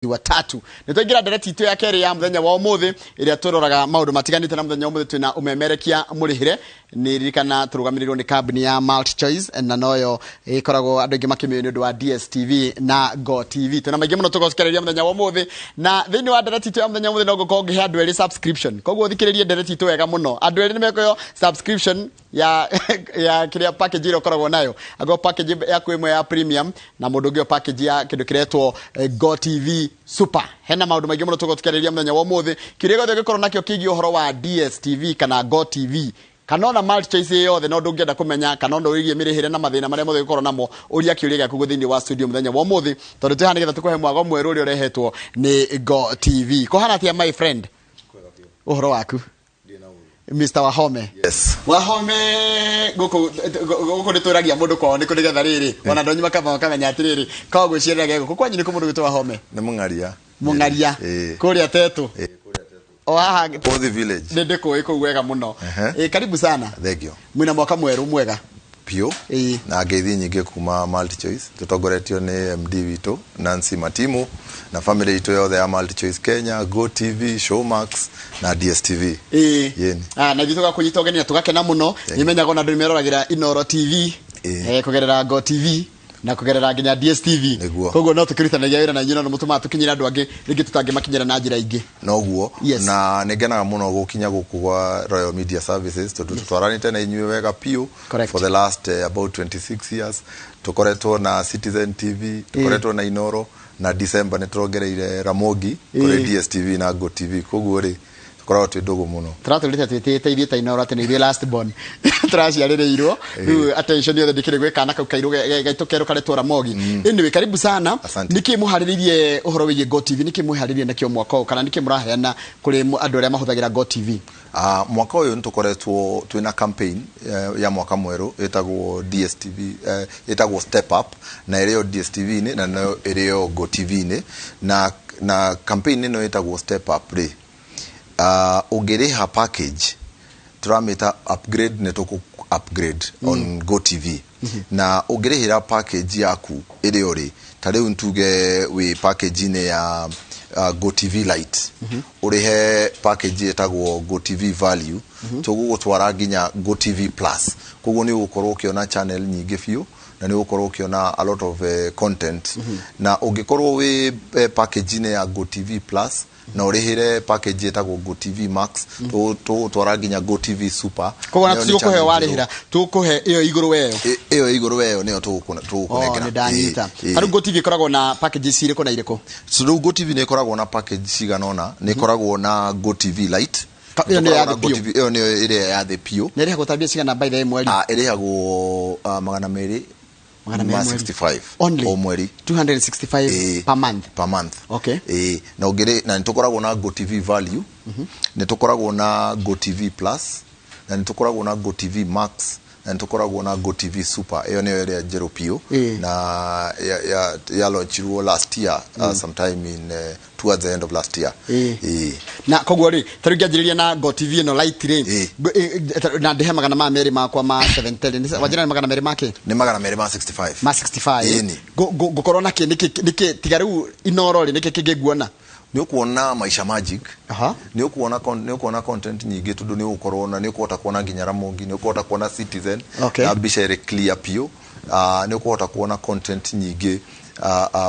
Wa tatu nä twaingä ndereti itå ya kerä ya muthenya wa umuthi ĩrĩa tũroraga maũndũ matiganĩte. Na mũthenya wa ũmũthĩ twĩna ũmemerekia mũrĩhĩre. Nĩ ririkana tũrũgamĩrĩirwo nĩ kambuni ya MultiChoice, na noyo ĩkoragwo andũ aingĩ makĩmĩũĩ nĩ ũndũ wa DSTV na Go TV. Twĩna maingĩ mũno tũgũcikarĩria mũthenya wa ũmũthĩ, na thĩinĩ wa ndereti itũ ya mũthenya wa ũmũthĩ no ngũkorwo ngĩhe andũ erĩ subscription. Koguo thikĩrĩrie ndereti itũ wega mũno. Andũ erĩ nĩ mekũheo subscription ya kĩrĩa package ĩrĩa ũkoragwo nayo, akorwo package yaku ĩmwe ya premium na mũndũ ũngĩ o package ya kĩndũ kĩretwo Go TV Super. Hena maũndũ maingĩ mũno tũgũtũkarĩria mũthenya wa ũmũthĩ. Kĩrĩa gĩothe ũngĩkorwo nakĩo kĩgiĩ ũhoro wa DSTV kana Go TV kana ona MultiChoice yothe, no ndũngĩenda kũmenya kana ona wĩgiĩ mĩrĩhĩre na mathĩna marĩa mothe ũngĩkorwo namo, ũria kĩũria gĩaku thĩinĩ wa studio mũthenya wa ũmũthĩ, tondũ twĩ haha nĩgetha tũkũhe mwago mwerũ ũrĩa ũrehetwo nĩ Go TV. Kũhana atĩa, my friend? Ũhoro waku, Mr. Wahome? Yes. Wahome, gũkũ nĩ twĩragia mũndũ kwao nĩkũ, nĩgetha rĩrĩ ona andũ anyu makamba makamenya atĩrĩrĩ korwo gwĩciarĩra ge gũkũ kwanyu nĩ kũ, mũndũ gwĩtwo Wahome? Nĩ Mũng'aria. Mũng'aria? Ĩĩ. Kũrĩa Tetũ? Ĩĩ, kũrĩa Tetũ. O haha? Othi village. Nĩ ndĩkũĩ kũu wega mũno. Ehe. Ĩĩ, karibu sana. Thank you. Mwĩna mwaka mwerũ mwega. Piũ. Ĩĩ. Na ngeithi nyingĩ kuma MultiChoice. Tũtongoretio nĩ MD witũ Nancy Matimu na family itũ yothe ya MultiChoice Kenya, Go TV, Showmax na DSTV. Ĩĩ. Yĩni. Ah, na ithuĩ tũgakũnyita ũgeni na tũgakena mũno. Thank you. Nĩmenyaga ona andũ nĩmeroragĩra Inoro TV kũgerera Go TV na kũgerera nginya DSTV. Nĩguo. Koguo no tũkĩrutanagia wĩra na inyuĩ, no nĩmũtũmaga tũkinyĩre andũ angĩ rĩngĩ tũtangĩmakinyĩra na njĩra ingĩ. Noguo. Yes. Na nĩ ngenaga mũno gũkinya gũkũ gwa Royal Media Services, tondũ tũtwaranĩte na inyuĩ wega piũ for the last about 26 years. Tũkoretwo na Citizen TV, tũkoretwo na Inoro, na December nĩ tũrongereire Ramogi kũrĩ DSTV na Go TV. Koguo rĩ, tũkoragwo twĩ ndũgũ mũno. Tũratũrĩte twĩtĩte ithuĩ ta Inoro atĩ nĩ ithuĩ last born tũraciarĩrĩirwo. Rĩu attention yothe ndĩkĩrĩ gwĩ kana kau kairũ gaitũ kerũ karetwo Ramogi. Anyway, karibu sana. Asante. Nĩkĩ mũharĩrĩirie ũhoro wĩgiĩ Go TV? Nĩkĩ mwĩharĩrĩirie nakĩo mwaka ũyũ, kana nĩkĩ mũraheana kũrĩ andũ arĩa mahũthagĩra Go TV? Mwaka ũyũ nĩ tũkoretwo twĩna campaign ya mwaka mwerũ ĩtagwo DSTV, ĩtagwo Step Up, na ĩrĩ o DSTV-inĩ na no ĩrĩ o Go TV-inĩ. Na campaign ĩno ĩtagwo Step Up rĩ, ũngĩrĩha package tũramĩta upgrade, nĩ tũkũ upgrade on Go TV. Na ũngĩrĩhĩra package yaku ĩrĩa ũrĩ ta rĩu, ntuge wĩ package-inĩ ya Go TV Lite, ũrĩhe package ĩtagwo Go TV Value, tũgũgũtwara nginya Go TV Plus. Koguo nĩ ũgũkorwo ũkĩona channel nyingĩ biũ na nĩ ũgũkorwo ũkĩona a lot of content. Na ũngĩkorwo wĩ package-inĩ ya Go TV Plus na ũrĩhĩre package ĩtagwo Go TV Max, tũgũtwara nginya Go TV Super. Koguo na Nayo nĩ tũtigũkũhe channel warĩhĩra, tũgũkũhe ĩyo igũrũ weyo. Ĩyo igũrũ weyo nĩyo Oh, tũgũkũnengera. nĩ ndanyita. Ĩ, ĩ. Ta rĩu Go TV ĩkoragwo na packages irĩkũ na irĩkũ? So rĩu Go TV nĩ ĩkoragwo na package cigana ũna. Nĩ ĩkoragwo na Go TV Lite. Ĩyo nĩyo ya Tũkoragwo na thĩ Go biũ. TV, ĩyo nĩyo ĩrĩa ya thĩ biũ. Na ĩrĩhagwo ta mbia cigana by the way mweri? Ah, ĩrĩhagwo 200 200 ma mweri. 65. Only? O mweri. 265? Ĩ. Per month? Per month. Okay. Ĩ, na ũngĩrĩ na nĩ tũkoragwo na Go TV Value, nĩ tũkoragwo na Go TV Plus, na nĩ tũkoragwo na Go TV Max, na nĩ tũkoragwo na Go TV Super. Ĩyo nĩyo ĩrĩa njerũ biũ na ya launchirwo last year, sometime in towards the end of last year. Ĩ. Na koguo rĩ, ta rĩu ngĩanjĩrĩria na Go TV ĩno Lite rĩ, na ndĩhe magana maya merĩ makwa ma 710, wanjĩra nĩ 200 make? Nĩ 265. Ma 65. Ĩni. Ngũkorwo na kĩ nĩkĩ tiga rĩu Inoro rĩ, nĩkĩ kĩngĩ nguona? Nĩ ũkuona Maisha Magic. Aha. Nĩ ũkuona content nyingĩ, tondũ nĩ ũgũkorwo na nĩ ũkũhota kuona nginya Ramogi, nĩ ũkũhota kuona Citizen na mbica ĩrĩ clear piũ. Nĩ ũkũhota kuona content nyingĩ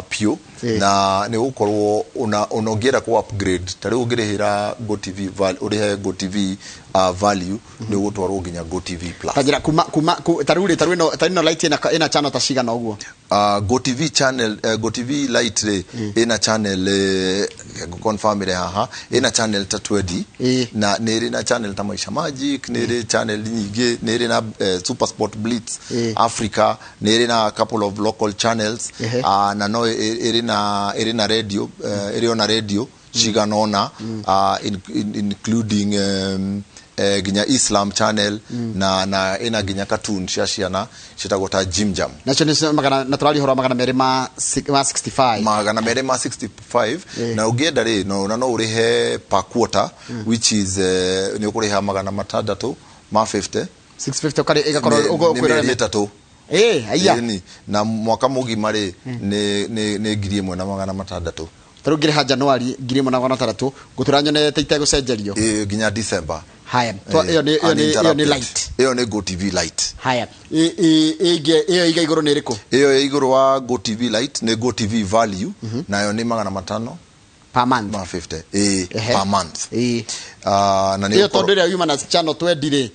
piũ. Na nĩ ũgũkorwo ona ũngĩenda kũ upgrade, ta rĩu ũngĩrĩhĩra Go TV ũrĩhe Go TV Value, nĩ ũgũtwarwo nginya Go TV Plus. Ta njĩra kuma ta rĩu rĩ, ta rĩu ĩno, ta ĩno Lite ĩna channel ta cigana ũguo? Go TV channel, Go TV Lite rĩ, ĩna channel, confirm ĩrĩ haha, ĩna channel ta 20. Na nĩ ĩrĩ na channel ta Maisha Magic, nĩ ĩrĩ channel nyingĩ, nĩ ĩrĩ na Super Sport Blitz Africa, nĩ ĩrĩ na a couple of local channels. Na no ĩrĩ na radio, ĩrĩ ona radio cigana ũna, including nginya Islam channel, na ĩna nginya cartoon cia ciana ciĩtagwo ta Jim Jam. Nacio nĩ magana, na tũraria ũhoro wa 200 ma 65. 265. Na ũngĩenda rĩ, no na no ũrĩhe per quarter, which is nĩ ũkũrĩha 650. 650 ũkarĩ ĩgakorwo Nĩ mĩeri 3. Ĩ, aya. Ĩni. Na mwaka mũgima rĩ, nĩ 1600. Ta rĩu ngĩrĩha January 1600 ngũtũra nyonete itegũcenjerio. Nginya December. Haya, ĩyo nĩ Lite. Ĩyo nĩ Go TV Lite. Haya, ĩyo iga igũrũ nĩ ĩrĩkũ? Ĩyo ĩ igũrũ wa Go TV Lite nĩ Go TV Value, nayo nĩ 500 per month. Ma 50, ĩ, per month. Na nĩ Ĩyo tondũ ĩrĩa yuma na channel 20 rĩ,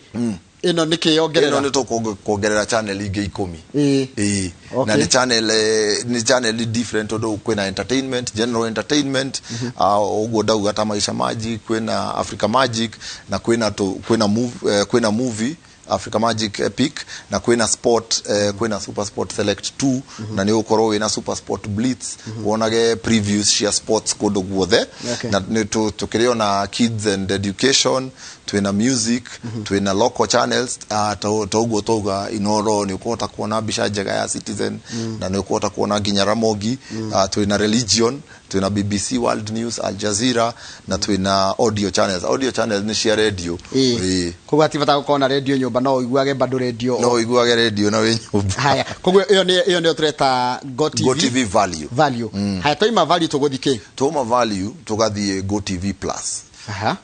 ĩno nĩ kĩ yongerera? Ĩno nĩ tũkuongerera channel ingĩ 10. Ĩĩ. Na nĩ channel different, tondũ kwĩna entertainment, general entertainment, ũguo ndauga ta Maisha Magic, kwĩna Africa Magic, na kwĩna movie Africa Magic Epic, na kwĩna sport, kwĩna Super Sport Select 2, na nĩ ũgũkorwo wĩna Super Sport Blitz, wonage previews cia sports kũndũ guothe. Na nĩ tũkĩrĩ ona kids and education, twĩna music, twĩna local channels, ta ũguo twauga Inoro, nĩ ũkũhota kuona mbica njega ya Citizen, na nĩ ũkũhota kuona nginya Ramogi. Twĩna religion, twĩna BBC World News, Al Jazeera, na twĩna audio channels. Audio channels nĩ cia radio. Ĩĩ. Koguo hatibata gũkorwo na radio nyũmba, no ũiguage bado radio. No ũiguage radio na wĩ nyũmba. Haya, koguo ĩyo nĩyo tũreta Go TV. Go TV Value. Value. Haya, twaima Value tũgũthiĩ kĩ? Twauma Value tũgathiĩ Go TV Plus.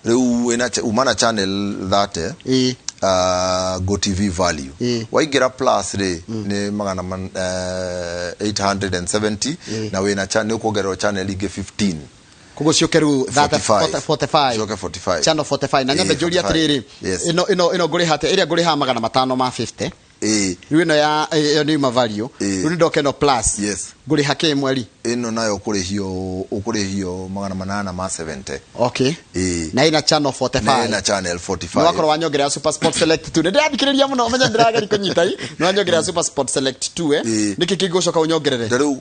Rĩu uma na channel 30. Go TV Value. Waingĩra Plus rĩ, nĩ 870, na wĩna nĩ ũkuongererwo channel ingĩ 15. Koguo ciũke rĩu 45. 45. Ciũke 45. Channel 45. Na nyambe njũrie 45. atĩrĩrĩ, Yes. ĩno ngũrĩha atĩa? Ĩrĩa ngũrĩha 550, rĩu ĩno ya ĩyo nĩ yuma Value, rĩu nĩ ndoka ĩno Plus. Yes. Ngũrĩha kĩ mweri? Ĩno nayo ũkũrĩhio 870. Na ĩna channel 45. Na ĩna channel 45. Nĩ wakorwo wanyongerera Super Sport Select 2. Nĩ ndĩrathikĩrĩria mũno, ũmenye ndĩrageria kũnyita i nĩ wanyongerera Super Sport Select 2, eh. Nĩkĩ kĩngũcoka ũnyongerere? Na rĩu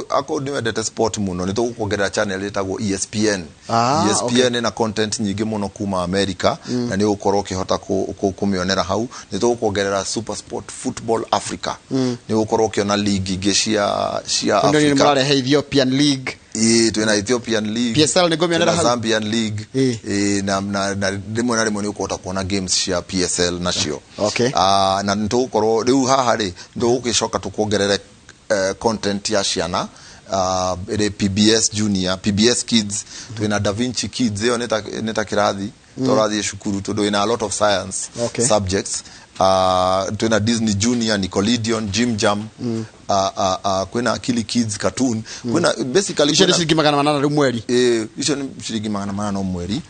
ako nĩ wendete sport mũno, nĩ tũgũkuongerera channel ĩtagwo ESPN. ESPN ĩna content nyingĩ mũno kuma America, na nĩ ũgũkorwo ũkĩhota kũmĩonera hau. Nĩ tũgũkuongerera Super Sport Football Africa, nĩ ũgũkorwo ũkĩona league ingĩ cia Tondũ nĩ Africa. mũrarehe Ethiopian League. Ĩĩ, twĩna Ethiopian League. PSL nĩ ngũmĩonera Twĩna hau? Zambian League. Ĩĩ, na rĩmwe na rĩmwe nĩ ũkũhota kuona games cia PSL nacio. Ah, na nĩ tũgũkorwo rĩu haha rĩ, nĩ tũgũgĩcoka tũkuongerere content ya ciana, ĩrĩ PBS Junior, PBS Kids, twĩna Da Vinci Kids. Ĩyo nĩ ta kĩrathi tũrathiĩ cukuru, tondũ ĩna a lot of science subjects. Twĩna Disney Junior, Nickelodeon, Jim Jam, kwĩna Akili Kids cartoon, kwĩna basically Icio nĩ ciringi 800 rĩu mweri? Ĩĩ, icio nĩ ciringi 800 mweri.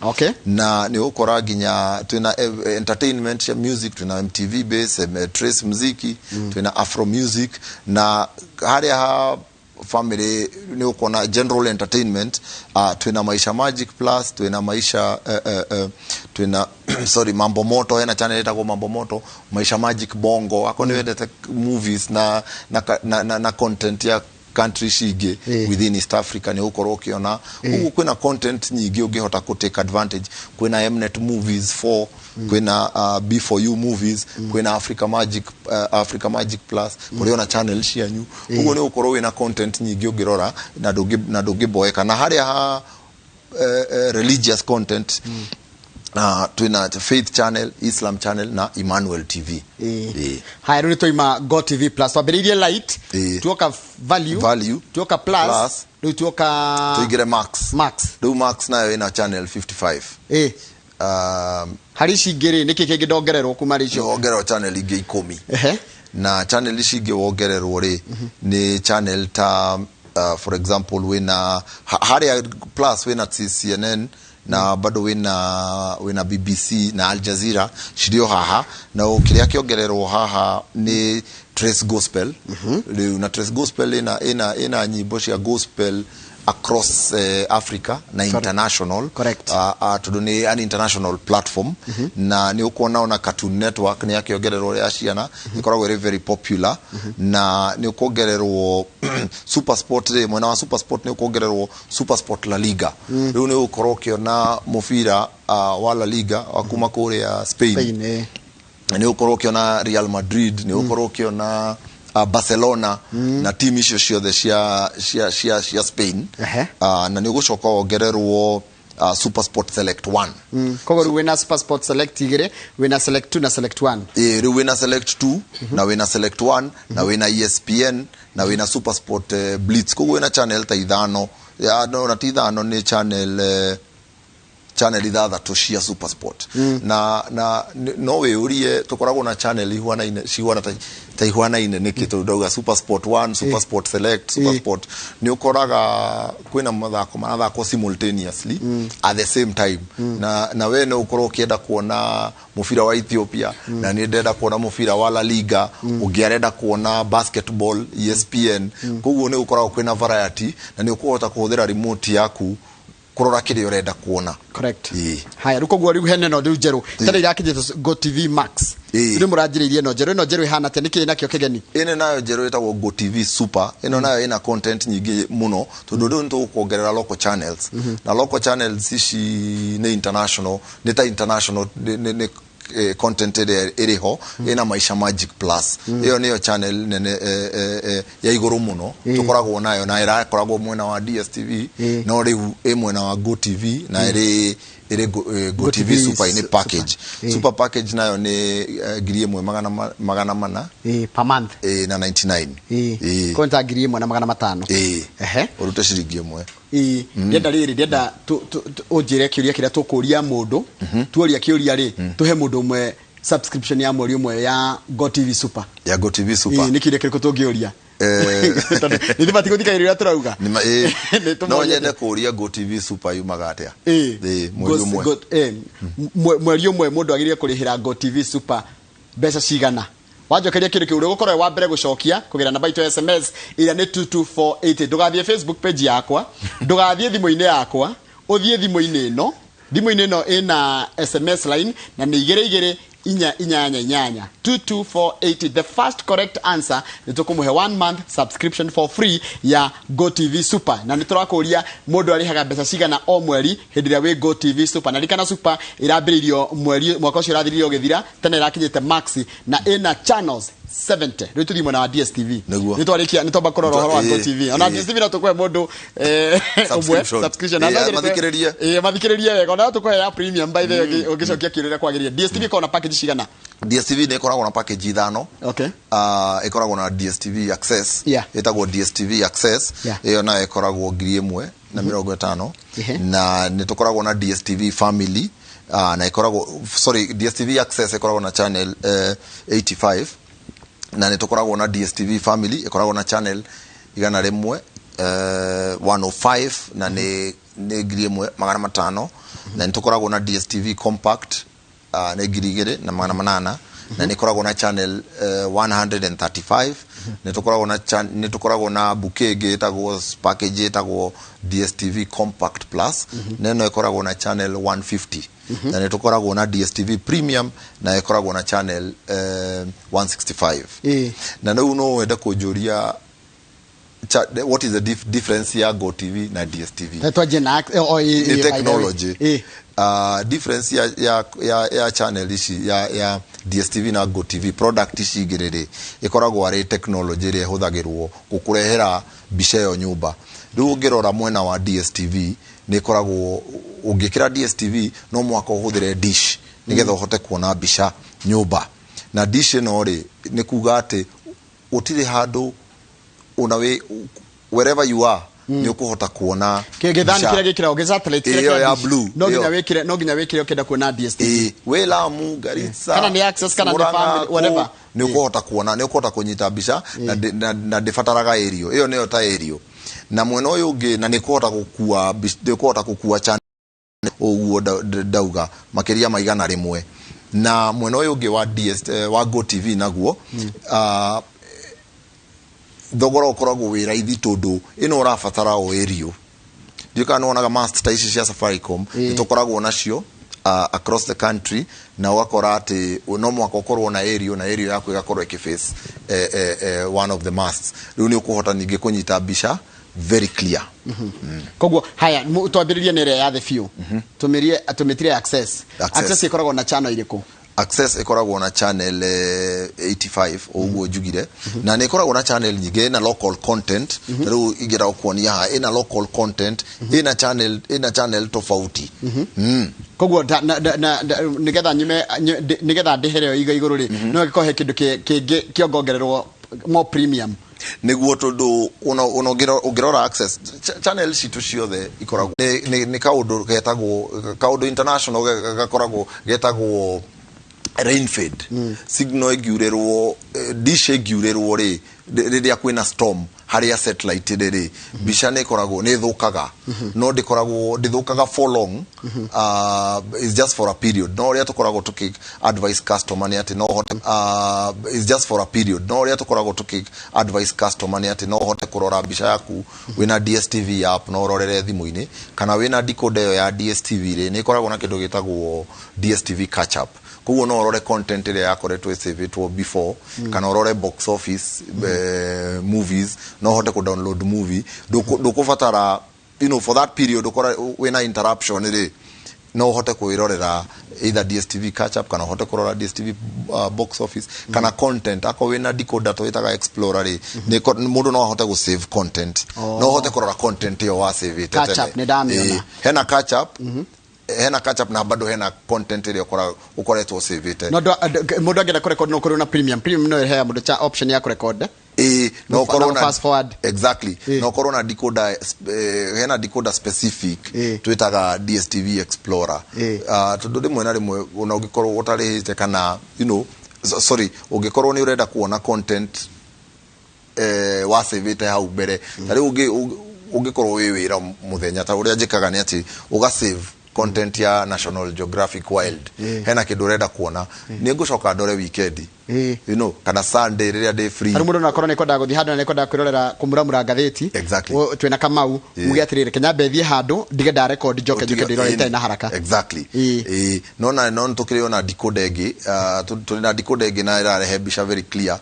Na nĩ ũgũkora nginya twĩna entertainment ya music, twĩna MTV Base, Trace Muziki, twĩna Afro Music, na harĩa ha family nĩ ũkuona general entertainment, twĩna Maisha Magic Plus, twĩna Maisha twĩna, sorry, Mambo Moto, hena channel ĩtagwo Mambo Moto, Maisha Magic Bongo, ako nĩ wendete movies na content ya country cingĩ within East Africa, nĩ ũgũkorwo ũkĩona. Ũguo kwĩna content nyingĩ ũngĩhota kũ take advantage. Kwĩna Mnet Movies 4, kwĩna B4U Movies, kwĩna Africa Magic Plus, kũrĩ ona channel cianyu. Ũguo nĩ ũgũkorwo wĩna content nyingĩ ũngĩrora na ndũngĩboeka. Na harĩa ha religious content, twĩna Faith Channel, Islam Channel na Emmanuel TV. Ĩĩ. Haya, rĩu nĩ twaima Go TV Plus. Twambĩrĩirie Lite, tuoka Value, Value, tuoka Plus, Plus, rĩu tuoka tũingĩre Max. Max. Rĩu Max nayo ĩna channel 55. Harĩ ici ingĩ rĩ, nĩkĩ kĩngĩ ndongererwo kuma harĩ icio? Wongererwo channel ingĩ 10. Na channel ici ingĩ wongererwo rĩ, nĩ channel ta for example wĩna harĩa Plus wĩna CNN, na bado wĩna BBC na Al Jazeera cirĩ o haha. Na kĩrĩa kĩongererwo haha nĩ Trace Gospel rĩu, na Trace Gospel ĩna nyĩmbo cia gospel across Africa na international. Tondũ nĩ an international platform. Na nĩ ũkuona ona Cartoon Network nĩ yakĩongererwo ya ciana, ĩkoragwo ĩrĩ very popular. Na nĩ ũkuongererwo Super Sport rĩ, mwena wa Super Sport nĩ ũkuongererwo Super Sport La Liga. Rĩu nĩ ũgũkorwo ũkĩona mũbira wa La Liga wa kuma kũrĩa Spain. Spain, eh. Nĩ ũkorwo ũkĩona Real Madrid, nĩ ũkorwo ũkĩona Barcelona na team icio ciothe cia Spain. Na nĩ ũgũcoka wongererwo Super Sport Select 1. Koguo rĩu wĩna Super Sport Select igĩrĩ, wĩna Select 2 na Select 1. Ĩĩ, rĩu wĩna Select 2 na wĩna Select 1 na wĩna ESPN na wĩna Super Sport Blitz. Koguo wĩna channel ta ithano Ya, no na ti ithano, nĩ channel channel ithathatũ cia SuperSport. Na no wĩyũrie tũkoragwo na channel ihuanaine, cihuana ta ihuanaine nĩkĩ? Tondũ ndauga SuperSport 1, SuperSport Select, SuperSport, nĩ ũkoraga kwĩna mathako marathakwo simultaneously at the same time, na we no ũkorwo ũkĩenda kuona mũbira wa Ethiopia, na nĩ ndenda kuona mũbira wa La Liga, ũngĩ arenda kuona basketball ESPN. Koguo nĩ gũkoragwo kwĩna variety na nĩ ũkũhota kũhũthĩra remote yaku kũrora kĩrĩa ũrenda kuona. Correct. Ĩĩ. Haya, rĩu koguo rĩu hene no rĩu njerũ tene irakinyĩte Go TV Max. Ĩĩ. Rĩu mũranjĩrĩirie ĩno njerũ, ĩno njerũ ĩhana atĩa? Nĩkĩ nakĩo kĩgeni? Ĩno nayo njerũ ĩtagwo Go TV Super. Ĩno nayo ĩna content nyingĩ mũno, tondũ rĩu nĩtũgũkuongerera local channels, na local channels ici nĩ international, nĩ ta international nĩ content ĩrĩa ĩrĩ ho. Ĩna Maisha Magic Plus, ĩyo nĩyo channel nene ya igũrũ mũno tũkoragwo nayo, na ĩrakoragwo mwena wa DStv, no rĩu ĩ mwena wa Go TV na ĩrĩ Go TV TV Super nĩ package. Super. Super package nayo nĩ 1400 400 Per month. Na 99. Ĩĩ. Konta 1500. Ĩĩ. Ehe. Ũrute ciringi ĩmwe. Ĩĩ, ndĩrenda rĩrĩ, ndĩrenda ũnjĩre kĩũria kĩrĩa tũkũria mũndũ. Tuoria kĩũria rĩ, tũhe mũndũ ũmwe subscription ya mweri ũmwe ya Go TV Super. Ya Go TV Super. Ĩĩ, nĩ kĩũria kĩrĩkũ tũngĩũria? Tondũ nĩ thibati gũthikagĩrĩria ũrĩa tũrauga. Nĩ No tũmorie. nyende kũria Go TV Super yumaga atĩa? Ĩĩ. Ĩĩ, mweri ũmwe. Mweri ũmwe mũndũ agĩrĩire kũrĩhĩra Go TV Super mbeca cigana? Wanjokeria kĩndũ kĩu, ũgũkorwo wĩ wa mbere gũcokia kũgerera namba itũ ya SMS ĩrĩa nĩ 22480. Ndũgathiĩ Facebook page yakwa, ndũgathiĩ thimũ-inĩ yakwa, ũthiĩ thimũ-inĩ ĩno. Thimũ-inĩ ĩno ĩna SMS line na nĩ 22488, 22480. The first correct answer nĩ tũkũmũhe one month subscription for free ya Go TV Super. Na nĩ tũrakũria mũndũ arĩhaga mbeca cigana o mweri hĩndĩ ĩrĩa wĩ Go TV Super. Na ririkana Super ĩrambĩrĩirio mweri mwaka ũcio ũrathirire ũgĩthira, tene ĩrakinyĩte Max na ĩna channels 70. Rĩu tũthiĩ mwena wa DStv. Nĩguo. Nĩ twarĩkia, nĩ twamba kũrora ũhoro wa Go Ĩĩ, TV. Ona ĩĩ. DStv no tũkũhe mũndũ ũmwe Subscription. subscription. Ĩĩ, Na no mathikĩrĩrie. Ĩĩ, mathikĩrĩrie wega. Ona no tũkũhe ya premium, by the way, ũngĩcokia kĩũria ũrĩa kwagĩrĩire. DStv ĩkoragwo na package cigana? DStv nĩ ĩkoragwo na package ithano. Ĩkoragwo na DStv Access. Ĩtagwo DStv Access. Ĩyo nayo ĩkoragwo 1050. Na nĩ tũkoragwo na DStv Family, na ĩkoragwo, sorry, DStv Access ĩkoragwo na channel 85, na nĩ tũkoragwo na DStv Family ĩkoragwo na channel 100, 105, na nĩ 1500. Na nĩ tũkoragwo na DStv Compact, nĩ 2800, na nĩ ĩkoragwo na channel 135. Nĩ tũkoragwo na bouquet ĩngĩ ĩtagwo package ĩtagwo DStv Compact Plus, na ĩno ĩkoragwo na channel 150. Na nĩ tũkoragwo na DStv Premium, na ĩkoragwo na channel 165. Na rĩu no wende kũnjũria what is the difference ya Go TV na DStv? Na twanjie na oh, Nĩ ĩ, by the way. Technology. Difference ya channel ici ya DStv na Go TV product ici igĩrĩ rĩ, ĩkoragwo arĩ technology ĩrĩa ĩhũthagĩrwo gũkũrehera mbica ĩyo nyũmba. Rĩu ũngĩrora mwena wa DStv, nĩ ĩkoragwo ũngĩkĩra DStv no mũhaka ũhũthĩre dish nĩgetha ũhote kuona mbica nyũmba. Na dish ĩno rĩ, nĩ kuga atĩ gũtirĩ handũ ona wĩ, wherever you are, nĩ ũkũhota kuona Gĩthani mbica. kĩrĩa gĩkĩragwo gĩ satellite kĩrĩa Ĩyo kĩa ya dish. blue, No nginya ĩyo. wĩkĩre, no nginya wĩkĩre ũkĩenda kuona DStv. Ĩĩ, wĩ Lamu, Garissa, Kana nĩ Access, kana nĩ Murang'a, Family, whatever. Nĩ ũkũhota kuona, nĩ ũkũhota kũnyita mbica na ndĩbataraga ĩrio ĩyo, nĩyo ta ĩrio. Na mwena ũyũ ũngĩ, na nĩ ũkũhota gũkua nĩ ũkũhota gũkua channel ũguo ndauga makĩria ma 100. Na mwena ũyũ ũngĩ wa DS, wa Go TV naguo, thogora ũkoragwo wĩ raithi tondũ ĩno ũrabatara o ĩrio. Ndiũĩ kana nĩwonaga mast ta ici cia Safaricom, nĩ tũkoragwo nacio across the country, na ũgakora atĩ no mũhaka ũkorwo na area, na area yaku ĩgakorwo ĩkĩface one of the masts. Rĩu nĩ ũkũhota ningĩ kũnyita mbica very clear. Koguo haya, twambĩrĩrie na ĩrĩa ya thĩ biũ, tũmĩrie, tũmĩtire Access. Access. Access ĩkoragwo na channel irĩkũ? Access ĩkoragwo na channel 85 ũguo njugire, na nĩ ĩkoragwo na channel nyingĩ, ĩna local content. Ta rĩu ingĩenda gũkuonia haha, ĩna local content, ĩna channel tofauti. Koguo nĩgetha nyume nĩgetha ndĩhere iga igũrũ rĩ, no gĩkorwo he kĩndũ kĩngĩ kĩongongererwo more premium. Nĩguo, tondũ ona ũngĩrora access channel citũ ciothe ikoragwo nĩ kaũndũ getagwo kaũndũ international gakoragwo getagwo rain fade. Signal ĩngiurĩrwo, dish ĩngiurĩrwo rĩ, rĩrĩa kwĩna storm harĩa satellite ĩrĩ rĩ, mbica nĩ ĩkoragwo nĩ ĩthũkaga, no ndĩkoragwo ndĩthũkaga for long. It's just for a period. No ũrĩa tũkoragwo tũkĩ advice customer nĩ atĩ no ũhote, it's just for a period, no ũrĩa tũkoragwo tũkĩ advice customer nĩ atĩ no ũhote kũrora mbica yaku wĩna DStv app, no ũrorere thimũ-inĩ, kana wĩna decoder ĩyo ya DStv rĩ, nĩ ĩkoragwo na kĩndũ gĩtagwo DStv catch up. Koguo no ũrore content ĩrĩa yakoretwo ĩsavĩtwo before, kana ũrore box office, movies, no ũhote kũ download movie. Ndũkũbatara, for that period ũkora wĩna interruption rĩ, no ũhote kwĩrorera either DStv catch up, kana ũhote kũrora DStv box office, kana content akorwo wĩna decoder twĩtaga Explorer rĩ, mũndũ no ahote gũ save content. No ũhote kũrora content ĩyo wa save. Catch up, nĩ ndamĩona. Hena catch up, hena catch up, na bado hena content ĩrĩa ũkoretwo save. No mũndũ angĩenda kũrecord, no ũkorwo na premium. Premium no ĩheaga mũndũ cha option ya kũrecord. Ĩĩ, no ũkorwo na na fast forward. Exactly. No ũkorwo na decoder, hena decoder specific twĩtaga DStv Explorer. Tondũ rĩmwe na rĩmwe ona ũngĩkorwo ũtarĩhĩte kana sorry, ũngĩkorwo nĩ ũrenda kuona content wasavĩte hau mbere, ta rĩu ũngĩkorwo wĩ wĩra mũthenya, ta ũrĩa njĩkaga nĩ atĩ ũga save content ya National Geographic Wild, hena kĩndũ ũrenda kuona, nĩ ngũcoka ndore weekend, kana Sunday rĩrĩa ndĩ free. Harĩ mũndũ no akorwo nĩ kwendaga gũthiĩ handũ na nĩ kwendaga kwĩrorera kũmuramura ngathĩti. Twĩna Kamau, muge atĩrĩrĩ, Kenya thiĩ handũ ndige ndarekondi, njoke njuke ndĩrore itarĩ na haraka. Exactly. Ĩĩ, no na no tũkĩrĩ ona decoder ĩngĩ, tũrĩ na decoder ĩngĩ na ĩrarehe mbica very clear,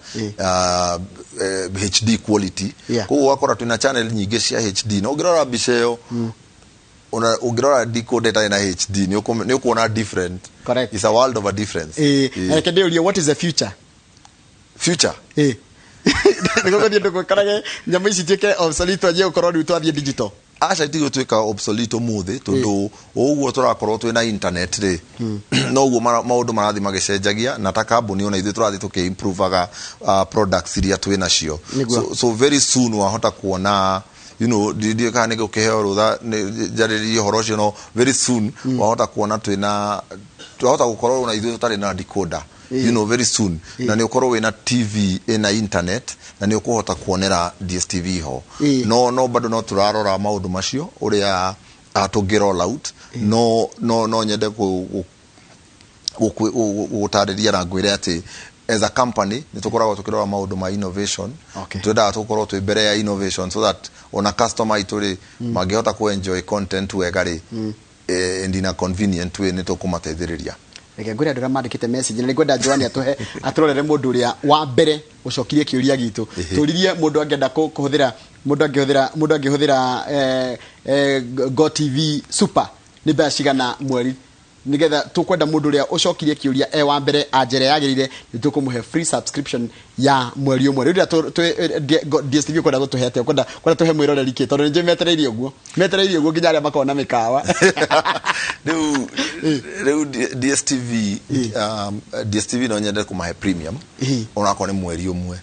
HD quality. Koguo ũgakora twĩna channel nyingĩ cia HD, na ũngĩrora mbica ĩyo, ona ũngĩrora decoder ĩtarĩ na HD, nĩ ũkuona different. Correct. It's a world of a difference. Ĩĩ. Reke ndĩũrie, what is the future? Future? Ĩĩ, nĩguo gũthiĩ ndũgũkorage nyamũ ici ituĩke obsolete, wanjie gũkorwo rĩu twathiĩ digital. Aca, itigũtuĩka obsolete ũmũthĩ, tondũ o ũguo tũrakorwo twĩna internet rĩ, noguo maũndũ marathiĩ magĩcenjagia, na ta kambuni ona ithuĩ tũrathiĩ tũkĩ-improvaga products iria twĩ nacio. So very soon wahota kuona, ndiũĩ kana nĩ ngũkĩheo rũtha njarĩrĩrie ũhoro ũcio, no very soon wahota kuona twĩna, twahota gũkorwo ona ithuĩ tũtarĩ na decoder, very soon, na nĩ ũkorwo wĩna TV ĩna internet na nĩ ũkũhota kuonera DStv ho. No bado no tũrarora maũndũ macio ũrĩa tũngĩ roll out. No nyende gũtarĩria na ngwĩre atĩ as a company nĩ tũkoragwo tũkĩrora maũndũ ma innovation. Twendaga tũkorwo twĩ mbere ya innovation so that ona customer aitũ rĩ, mangĩhota ku enjoy content wega rĩ, and in a convenient way, nĩ tũkũmateithĩrĩria. Reke ngwĩre andũ arĩa mandĩkĩte message, na nĩngwenda Joani atũhe atũrorere mũndũ ũrĩa wa mbere ũcokirie kĩũria gitũ. Tũririe mũndũ angĩenda kũhũthĩra, mũndũ angĩhũthĩra Go TV Super nĩ mbeca cigana mweri, nigetha tũkwenda mũndũ ũrĩa ũcokirie kĩũria e wa mbere anjĩra yagĩrĩire, nĩ tũkũmũhe free subscription ya mweri ũmwe. Rĩu rĩrĩa DStv kwenda gũtũhe atĩa, kwenda tũhe mwĩroreri kĩ, tondũ nĩ njũĩ metereirie ũguo, metereirie ũguo nginya arĩa makoragwo na mĩkawa. Rĩu DStv, DStv no nyende kũmahe premium, onakorwo nĩ mweri ũmwe.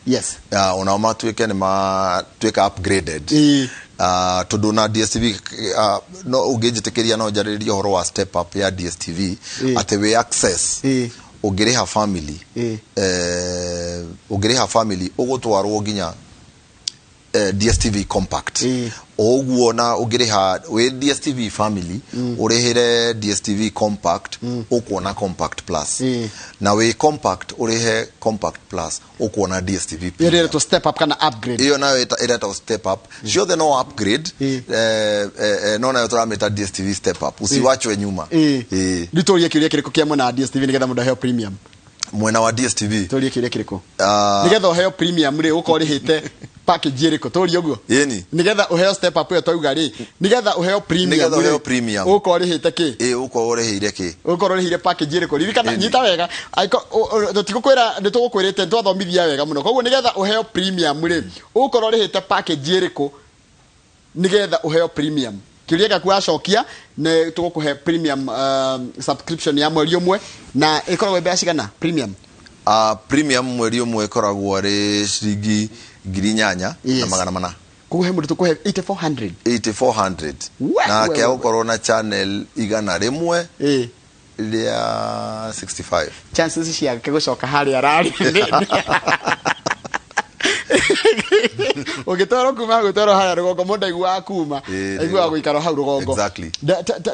Onao matuĩke nĩ matuĩka upgraded. Tondũ na DStv, no ũngĩnjĩtĩkĩria no njarĩrĩrie ũhoro wa step up ya DStv, atĩ wĩ access, ũngĩrĩha family, ũngĩrĩha family ũgũtwarwo nginya DStv Compact. O ũguo na ũngĩrĩha wĩ DStv family, ũrĩhĩre DStv Compact, ũkuona Compact Plus. Na wĩ Compact, ũrĩhe Compact Plus, ũkuona DStv Ĩyo Premium. ĩretwo step up kana upgrade? Ĩyo nayo ĩretwo step up. Ciothe no upgrade. No nayo tũramĩta DStv step up, usiwachwe nyuma. Rĩu tũrie kĩũria kĩrĩkũ kĩa mwena wa DStv nĩgetha mũndũ aheo premium? Mwena wa DStv? Tũrie kĩũria kĩrĩkũ Ah. nĩgetha ũheo premium rĩ, ũkorwo ũrĩhĩte package ĩrĩkũ? Tũrie ũguo. Ĩni. Nĩgetha ũheo step up ĩyo twauga rĩ, nĩgetha ũheo premium Nĩgetha ũheo rĩ, premium. ũkorwo ũrĩhĩte kĩ? Ĩ, ũkorwo ũrĩhĩire kĩ? Ũkorwo ũrĩhĩire package ĩrĩkũ? Ririkana. Ĩni. Nyita wega. Tũtigũkwĩra, nĩ tũgũkwĩrĩte twathomithia wega mũno. Koguo nĩgetha ũheo premium rĩ, ũkorwo ũrĩhĩte package ĩrĩkũ nĩgetha ũheo premium? Kĩũria gĩaku wacokia, nĩ tũgũkũhe premium subscription ya mweri ũmwe. Na ĩkoragwo ĩ mbeca cigana premium? Premium mweri ũmwe ĩkoragwo arĩ ciringi 8,400. Koguo he mũndũ tũkũhe 8400? 8400. We, na we, kĩa we. gũkorwo na channel 100 rĩa 65. Chances ciake gũcoka harĩa ararĩ ũgĩtwarwo kuma gũtwarwo harĩa rũgongo, mũndũ aiguaga kuma aiguaga gũikara hau rũgongo.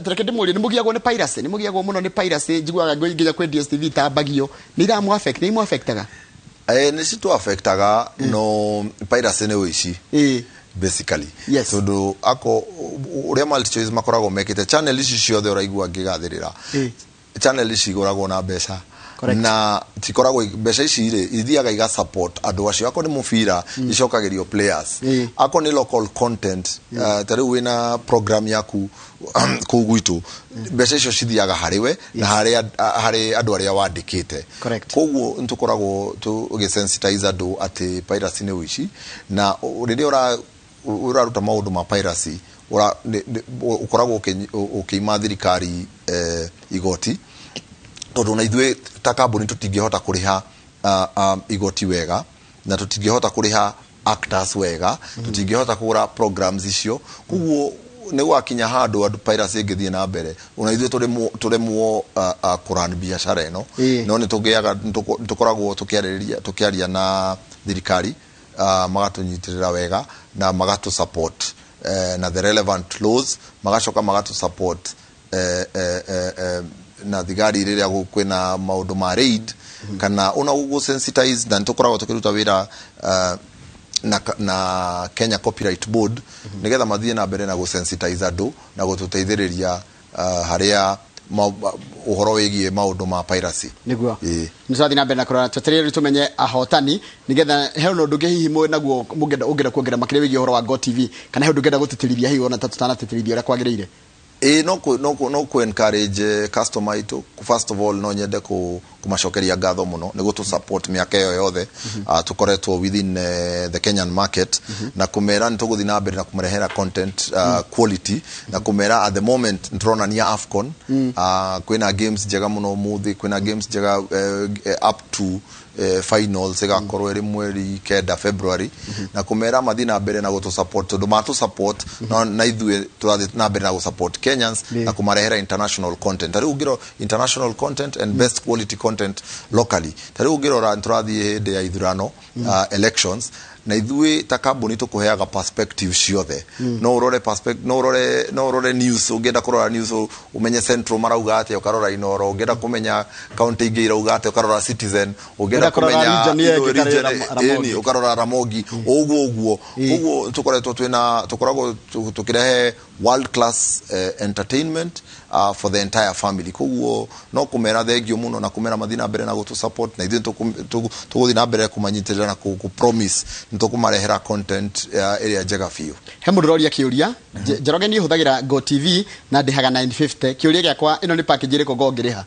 Tareke ndĩmũrie, nĩ mũgiagwo nĩ piracy? Nĩ mũgiagwo mũno nĩ piracy? Njiguaga nginya kwĩ DSTV tambagio, nĩ iramu affect, nĩ imu affectaga? Nĩ citũ affectaga, no piracy nĩ ũici basically. Tondũ ako ũrĩa MultiChoice makoragwo mekĩte, channel ici ciothe ũraigua ngĩgathĩrĩra, channel ici igũragwo na mbeca. Na cikoragwo mbeca ici rĩ ithiaga iga support andũ acio. Akorwo nĩ mũbira, icokagĩrio players. Akorwo nĩ local content, ta rĩu wĩna program yaku kũu gwitũ, mbeca icio cithiaga harĩ we na harĩ andũ arĩa wandĩkĩte. Koguo nĩ tũkoragwo tũgĩsensitize andũ atĩ piracy nĩ ũici, na rĩrĩa ũraruta maũndũ ma piracy, ũkoragwo ũkĩima thirikari igoti, tondũ na ithuĩ ta kambuni tũtingĩhota kũrĩha igoti wega, na tũtingĩhota kũrĩha actors wega, tũtingĩhota kũgũra programs icio. Koguo nĩ gwakinya handũ andũ piracy ĩngĩthiĩ na mbere, ona ithuĩ tũremwo kũrun biacara ĩno. No nĩ tũgĩaga, nĩ tũkoragwo tũkĩarĩrĩria, tũkĩaria na thirikari, magatũnyitĩrĩra wega na magatũ support na the relevant laws, magacoka magatũ support na thigari rĩrĩa kwĩna maũndũ ma raid kana ona gũ sensitize. Na nĩ tũkoragwo tũkĩruta wĩra na Kenya Copyright Board nĩgetha mathiĩ na mbere na gũ-sensitize andũ na gũtũteithĩrĩria harĩa ũhoro wĩgiĩ maũndũ ma piracy. Niguo. Nĩ tũrathiĩ na mbere na kũrora, twetereire rĩu tũmenye ahotani, nĩgetha he ũndũ ũngĩ hihi mwĩ naguo mũngĩenda, ũngĩenda kuongerera makĩria wĩgiĩ ũhoro wa Go TV, kana he ũndũ ũngĩenda gũtĩtĩrithia hihi ona ta tũtanatĩtĩrithia ũrĩa kwagĩrĩire? Ĩ, no kũ encourage customer itũ. First of all, no nyende kũmacokeria ngatho mũno nĩ gũtũ support mĩaka ĩyo yothe tũkoretwo within the Kenyan market, na kũmera nĩ tũgũthiĩ na mbere na kũmarehera content quality, na kũmera at the moment nĩtũronania AFCON, kwĩna games njega mũno ũmũthĩ, kwĩna games njega up to finals ĩgakorwo ĩrĩ mweri 9 February, na kũmera mathiĩ na mbere na gũtũ support, tondũ matũ support na ithuĩ tũrathiĩ na mbere na gũ support Kenyans na kũmarehera international content. Ta rĩu ũngĩrora international content and best quality content locally, ta rĩu ũngĩrora nĩtũrathiĩ hĩndĩ ya ithurano, elections, na ithuĩ ta kambuni tũkũheaga perspective ciothe. No ũrore perspective, no ũrore news. Ũngĩenda kũrora news ũmenye Central marauga atĩa, ũkarora Inoro. Ũngĩenda kũmenya county ingĩ irauga atĩa, ũkarora Citizen. Ũngĩenda Ũngĩenda kũrora kũmenya region ĩyo ĩngĩ, region, ũkarora Ramogi. Ĩni, ũkarora Ramogi, ũguo ũguo. Ũguo tũkoretwo twĩna, tũkoragwo tũkĩrehe world class entertainment for the entire family. Koguo no kũmera thengio mũno na kũmera mathiĩ na mbere na gũtũ support, na ithuĩ tũgũthiĩ na mbere kũmanyitĩrĩra na kũ promise nĩ tũkũmarehera content ĩrĩa njega biũ. He mũndũ ũroria kĩũria. Njoroge, niĩ hũthagĩra Go TV na ndĩhaga 950. Kĩũria gĩakwa, ĩno nĩ package ĩrĩkũ ngo ngĩrĩha?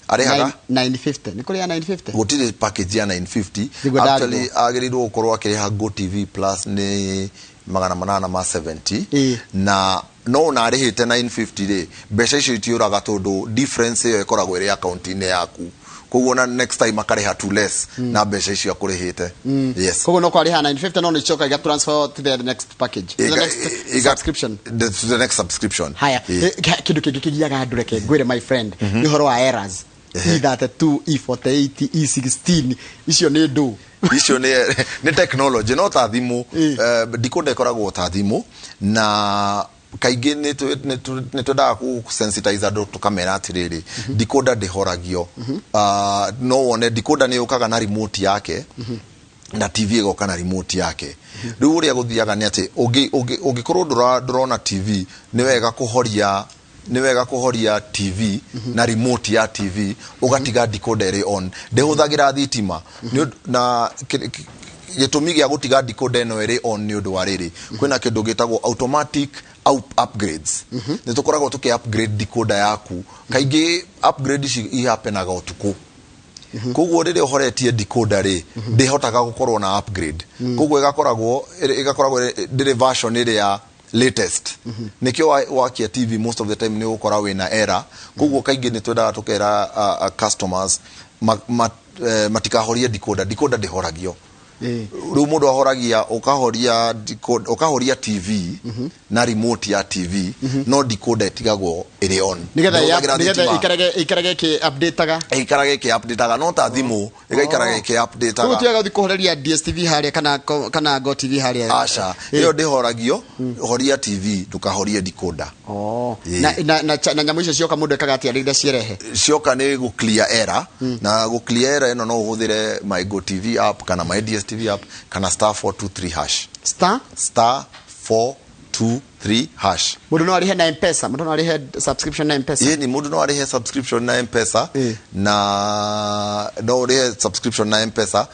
Arĩhaga? 950. Nĩ kũrĩ ya 950? Gũtirĩ package ya 950. Nĩguo. Actually, Ndarigwo. agĩrĩirwo gũkorwo akĩrĩha Go TV Plus nĩ 870. Na no ona arĩhĩte 950 rĩ, mbeca icio itiũraga, tondũ difference ĩyo ĩkoragwo ĩrĩ akaunti-inĩ yaku. Koguo na next time akarĩha tu less na mbeca icio akũrĩhĩte, yes. Koguo no kwarĩha 950, no nĩ icoka iga transfer to the next package, to the next subscription. To the next subscription. Haya. Kĩndũ kĩngĩ kĩgiaga andũ, reke ngwĩre my friend, nĩ ũhoro wa errors, E32, E48, E16, icio nĩ ndũ? Icio nĩ technology, no ta thimũ. Decoder ĩkoragwo ta thimũ, na kaingĩ nĩ twendaga kũ sensitize andũ tũkamera atĩrĩrĩ, decoder ndĩhoragio. No wone decoder nĩ yũkaga na remote yake, na TV ĩgoka na remote yake. Rĩu ũrĩa gũthiaga nĩ atĩ ũngĩkorwo ndũrona TV, nĩ wega kũhoria TV na remote ya TV, ũgatiga decoder ĩrĩ on, ndĩhũthagĩra thitima. Na gĩtũmi gĩa gũtiga decoder ĩno ĩrĩ on nĩ ũndũ wa rĩrĩ, kwĩna kĩndũ gĩtagwo automatic upgrades. Nĩ tũkoragwo tũkĩ upgrade decoder yaku. Kaingĩ upgrade ici ihapenaga ũtukũ, koguo rĩrĩa ũhoretie decoder rĩ, ndĩhotaga gũkorwo na upgrade, koguo ĩgakoragwo ndĩrĩ version ĩrĩa latest. Nĩkĩo wakia TV, most of the time nĩ ũgũkora wĩna error. Koguo kaingĩ nĩ twendaga tũkera customers matikahorie decoder. Decoder ndĩhoragio. Rĩu mũndũ ahoragia, ũkahoria ũkahoria TV na remote ya TV, no decoder ĩtigagwo ĩrĩ on. Nigetha Ndĩhũthagĩra nigetha thitima. ikarage ĩkĩ updateaga. Ĩikarage ĩkĩ updateaga, no ta thimũ ĩgaikaraga ĩkĩ Koguo updateaga. tigaga gũthiĩ kũhoreria DSTV harĩa kana Go TV harĩa. Aca, ĩyo ndĩhoragio. Horia TV, ndũkahorie decoder. Oh. Ĩĩ. Na nyamũ icio cioka, mũndũ ekaga atĩa rĩrĩa cierehe? Cioka nĩ gũ clear error, na gũ clear error ĩno no ũhũthĩre My Go TV app kana My DSTV app kana *423#. Star *423#. Mũndũ no arĩhe na M-Pesa? Mũndũ no arĩhe subscription na M-Pesa? Ĩni, mũndũ no arĩhe subscription na M-Pesa. Na no ũrĩhe subscription na M-Pesa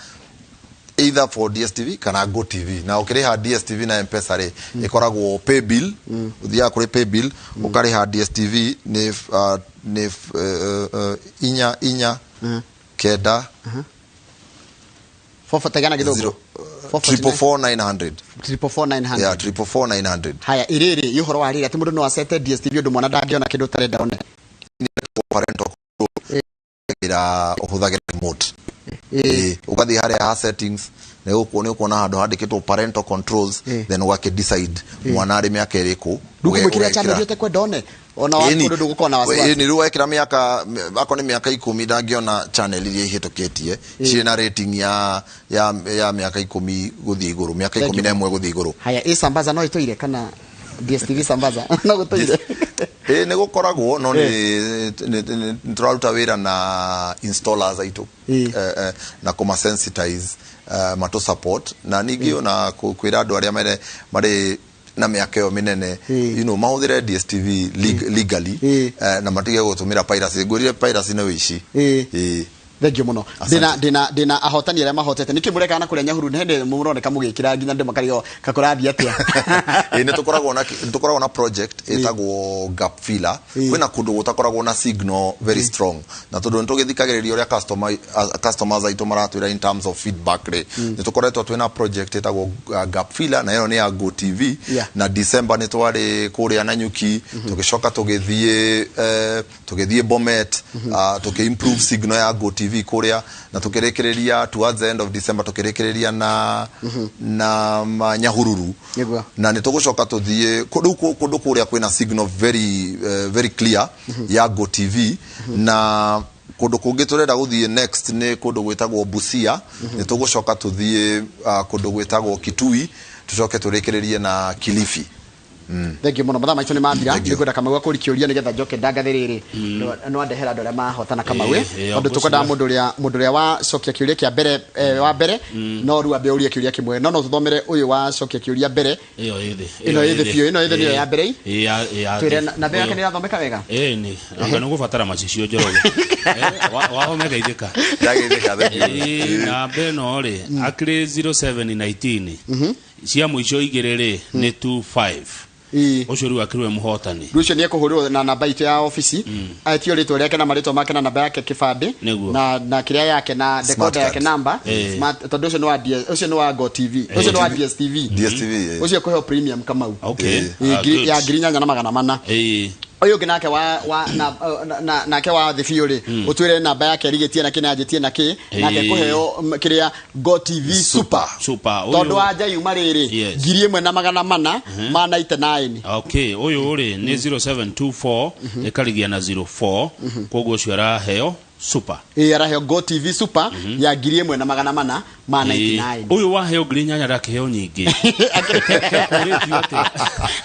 either for DSTV kana Go TV. Na ũkĩrĩha DSTV na M-Pesa rĩ, ĩkoragwo pay bill. Ũthiaga kũrĩ pay bill, ũkarĩha DSTV nĩ 449 Four four, tegana gĩthũngũ. Zero, Four forty nine. 444 900. 444 900. Yeah, 444 900. Haya, irĩrĩ ĩ ũhoro wa rĩrĩ atĩ mũndũ no acete DSTV ũndũ mwana ndangĩona kĩndũ ũtarenda one? Parental control ĩra ũhũthagĩra remote. Ĩĩ, ũgathiĩ harĩa ha settings, nĩ ũkuona handũ handĩkĩtwo parental controls. Then ũgakĩ decide mwana arĩ mĩaka ĩrĩkũ. Rĩu kũmwĩkĩra channel ũtekwenda one ona wa Ĩni. kũndũ ndũgũkorwo na wasiwasi. Ĩni, rĩu wekĩra mĩaka, akorwo nĩ mĩaka 10, ndangĩona channel iria ihĩtũkĩtie cirĩ na rating ya mĩaka 10 gũthiĩ igũrũ, mĩaka 11 gũthiĩ igũrũ. Haya, ĩ sambaza no ĩtũire kana DSTV sambaza no gũtũire? Ĩ, nĩ gũkoragwo, no nĩ tũraruta wĩra na installers aitũ na kũma sensitize, matũ support, na ningĩ ona kwĩra andũ arĩa marĩ na mĩaka ĩyo mĩnene mahũthĩre DSTV legally na matige gũtũmĩra piracy. Ngwĩrire piracy nĩ wĩici. Ĩĩ. Thank you mũno. Ndĩna ahotani arĩa mahotete. Nĩkĩ mũreka na kũrĩa Nyahururu? Nĩ hĩndĩ mũroneka mũgĩkĩra nginya ndĩ makario kakũrathiĩ atĩa? Ĩĩ, nĩ tũkoragwo na project ĩtagwo gap filler. Kwĩna kũndũ gũtakoragwo na signal very strong, na tondũ nĩ tũgĩthikagĩrĩria ũrĩa customers aitũ maratwĩra in terms of feedback rĩ, nĩ tũkoretwo twĩna project ĩtagwo gap filler, na ĩyo nĩ ya Go TV. Na December nĩ twarĩ kũrĩa Nanyuki, tũgĩcoka tũgĩthiĩ Bomet, tũkĩ improve signal ya Go TV kũrĩa, na tũkĩrĩkĩrĩria towards the end of December, tũkĩrĩkĩrĩria na Nyahururu. Na nĩ tũgũcoka tũthiĩ rĩu kũndũ kũrĩa kwĩna signal very clear ya Go TV. Na kũndũ kũngĩ tũrenda gũthiĩ next nĩ kũndũ gwĩtagwo Busia. Nĩ tũgũcoka tũthiĩ kũndũ gwĩtagwo Kitui, tũcoke tũrĩkĩrĩrie na Kilifi. Thank you mũno, mathaa maitũ nĩ mathira. Thank you. Nĩngwenda Kamau akũri kĩũria nĩgetha njoke ndangathe rĩrĩ no andehera andũ arĩa mahotana, Kamau. Ĩĩ, Tondũ tũkwendaga ngwĩciria- mũndũ ũrĩa wacokia kĩũria kĩa mbere, wa mbere, no rĩu ambe ũrie kĩũria kĩmwe, no tũthomere ũyũ wacokia kĩũria mbere. Ĩyo ĩ thĩ. Ĩno ĩ thĩ biũ, ĩno ĩ thĩ nĩyo ya mbere ĩ? Ĩ, ya Twĩre thĩ. namba yake nĩ ĩrathomeka wega? Ĩ, nĩ anga nĩ gũbatara macicio, Njoroge. Wahomeka ithĩka. Ndageithĩka, thank you. Ĩ, namba ĩno rĩ akĩrĩ 0719, cia mũico igĩrĩ rĩ nĩ 25. Ũcio rĩu akĩrĩ we mũhotani. Rĩu ũcio nĩ ekũhũrĩrwo na namba itũ ya ofici, etio rĩtwa rĩake na marĩtwa make na namba yake kĩbandĩ. Na kĩrĩa yake na decoder card. Yake namba. Smart, tondũ ũcio nĩ wa DS, ũcio nĩ wa Go TV, ũcio nĩ wa DSTV. DSTV, ĩĩ. Ũcio kũheo premium, Kamau. Ah, good. Ya 8400. Ũyũ ũngĩ nake wa nake wa thĩ biũ rĩ, ũtwĩre namba yake arigĩtie na kĩ na anjĩtie na kĩ, nake kũheo kĩrĩa Go TV Super. Super. Ũyũ- Tondũ wa njayuma rĩrĩ 1499. Okay, ũyũ rĩ nĩ 0724 ĩkarigia na 04, koguo ũcio araheo super. Ĩ, araheo Go TV Super ya 1499. Ũyũ waheo 8000 ndakĩheo nyingĩ. Ekũrĩtio atĩa?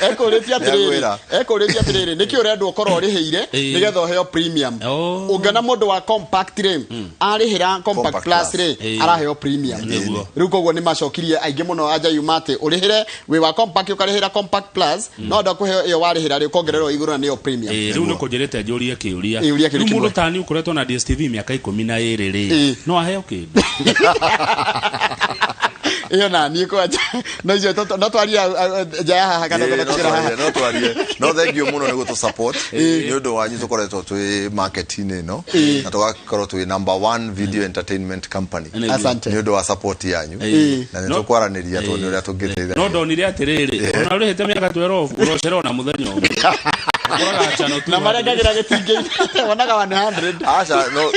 Ekũrĩtie atĩrĩrĩ. Nĩngwĩra. Ekũrĩtie atĩrĩrĩ, nĩkĩ ũrendwo ũkorwo ũrĩhĩire nĩgetha ũheo premium? Ũngĩona mũndũ wa compact rĩ, arĩhĩra compact Compact plus Plus. rĩ, araheo premium. Rĩu koguo nĩ macokirie aingĩ mũno anjayuma atĩ ũrĩhĩre wĩ wa compact, ũkarĩhĩra compact plus, no ndakũheo ĩyo warĩhĩra rĩ, ũkongererwo igũrũ na nĩyo premium. Ĩĩ, rĩu nĩ kũnjĩrĩte njũrie kĩũria. Ĩĩ, ũria kĩũria Rĩu mũndũ kĩmwe. tani ũkoretwo na DSTV mĩaka 12 rĩ, no aheo kĩndũ? Ĩyo na niĩ kwanja no icio no twarie nja ya haha kana Ĩĩ, no tũkĩra haha. twarie, no twarie. No thank you mũno nĩ gũtũ support. Nĩ ũndũ wanyu tũkoretwo twĩ market-inĩ ĩno na tũgakorwo twĩ number one video entertainment company. Asante. Nĩ ũndũ wa support yanyu na nĩ tũkwaranĩria tuone ũrĩa tũngĩteithania. No ndonire atĩrĩrĩ, ona ũrĩhĩte mĩaka 12 ũrocererwo na mũthenya ũmwe. Ũkoraga channel Na 200. marengagĩra gĩtingĩ wonaga 100. Aca, no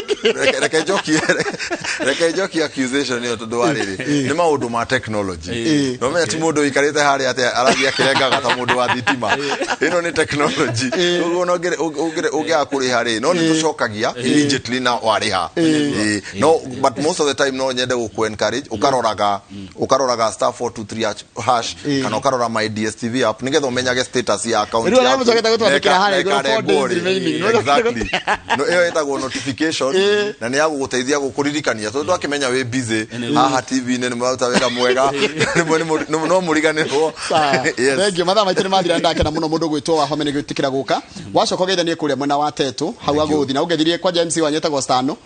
reke njokie accusation ĩyo, tondũ wa rĩrĩ, nĩ maũndũ ma technology. No menya ti mũndũ ũikarĩte harĩa atĩ arathiĩ akĩrengaga ta mũndũ wa thitima. Ĩno nĩ technology. Ũguo no ũngĩaga kũrĩha rĩ, no nĩ tũcokagia immediately na warĩha. Ĩĩ. No, but most of the time no nyende gũkũ encourage ũkaroraga *423# kana ũkarora my DSTV app nĩgetha ũmenyage status ya account Rĩu arĩa yaku. mũcokete gũtwandĩkĩra Na harĩa igũrũ, ĩkarengwo 4 days rĩ. remaining. Exactly. No, ĩyo ĩtagwo notification na nĩ ya gũgũteithia gũkũririkania, tondũ twakĩmenya wĩ busy haha TV-inĩ, nĩ mũraruta wĩra mwega, rĩmwe no mũriganĩrwo. Sawa. Yes. Thank you. Mathaa maitũ nĩ mathira. Ndakena mũno mũndũ gwĩtwo Wahome nĩ gwĩtĩkĩra gũka. Wacoka ũgeithanie kũrĩa mwena wa Tetũ hau agũthi na ũngeithirie kwanja MC wanyu etagwo Stano.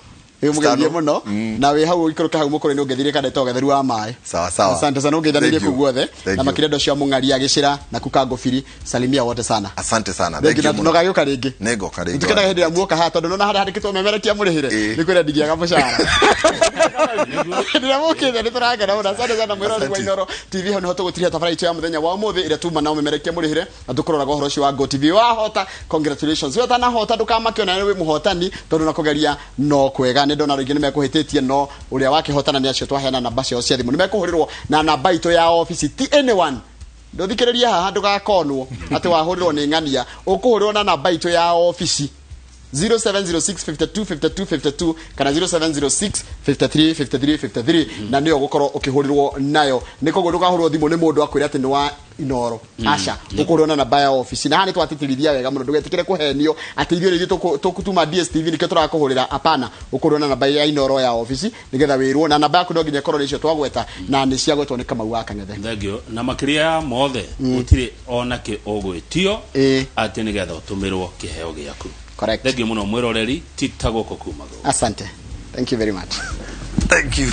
Ĩ mũgeithie Stano. mũno na wĩ hau ũikũrũke hau mũkũrũ-inĩ ũngeithirie kana ĩtagwo getheru wa maĩ. Sawa, sawa. Asante sana, ũngeithanĩrie Thank you. kũu guothe. Thank Na you. makĩria andũ acio a Mũng'aria agĩcĩra na Kukangũbiri, salimia wote sana. Asante sana. Thank you. Thank you Na mũno. nũgagĩũka rĩngĩ. Nĩngoka rĩngĩ. Tukenaga hĩndĩ ĩrĩa muoka haha, tondũ nona harĩa handĩkĩtwo memerekia mũrĩhĩre nĩ kwĩra ndigiaga mũcara hĩndĩ ĩrĩa mũkĩte. Nĩ tũrakena mũno. Asante sana, mwĩroreri wa Asante. Inooro TV. Hau nĩho tũgũtiria tabara itũ ya mũthenya wa ũmũthĩ ĩrĩa tuma na ũmemerekia mũrĩhĩre, na tũkũroraga ũhoro ũcio wa Go TV. Wahota, congratulations. We ũtanahota, ndũkamake, ona wĩ mũhotani, tondũ na kũgeria no kwega. Nĩ ndona rĩngĩ nĩ mekũhĩtĩtie, no ũrĩa wakĩhotana nĩ acio twaheana namba ciao cia thimũ, nĩ mekũhũrĩrwo na namba itũ ya obici, ti anyone. Ndũthikĩrĩrie haha, ndũgakonwo atĩ wahũrĩrwo nĩ ng'ania. Ũkũhũrĩrwo na namba itũ ya obici, 0706 52 52 52 kana 0706 53 53 53, na nĩyo ũgũkorwo ũkĩhũrĩrwo nayo. Nĩ koguo ndũkahũrwo thimũ nĩ mũndũ akwĩre atĩ nĩ wa Inoro. Aca, ũkũhũrĩrwo na namba ya obici. Na haha nĩ twatĩtĩrithia wega mũno, ndũgetĩkĩre kũhenio atĩ ithuĩ nĩ ithuĩ tũkũtuma DSTV nĩkĩo tũrakũhũrĩra. Hapana, ũkũhũrĩrwo na namba ya Inoro ya obici nĩgetha wĩrwo, na namba yaku no nginya ĩkorwo nĩ icio twagweta na nĩ ciagwetwo nĩ Kamau wa Kang'ethe. Thank you. Na makĩria ya mothe, gũtirĩ ona kĩ ũgwĩtio atĩ nĩgetha ũtũmĩrwo kĩheo gĩaku. Correct. Thank you mũno, mwĩroreri. Tita gũkũ kuma gũkũ. Asante, thank you very much. Thank you.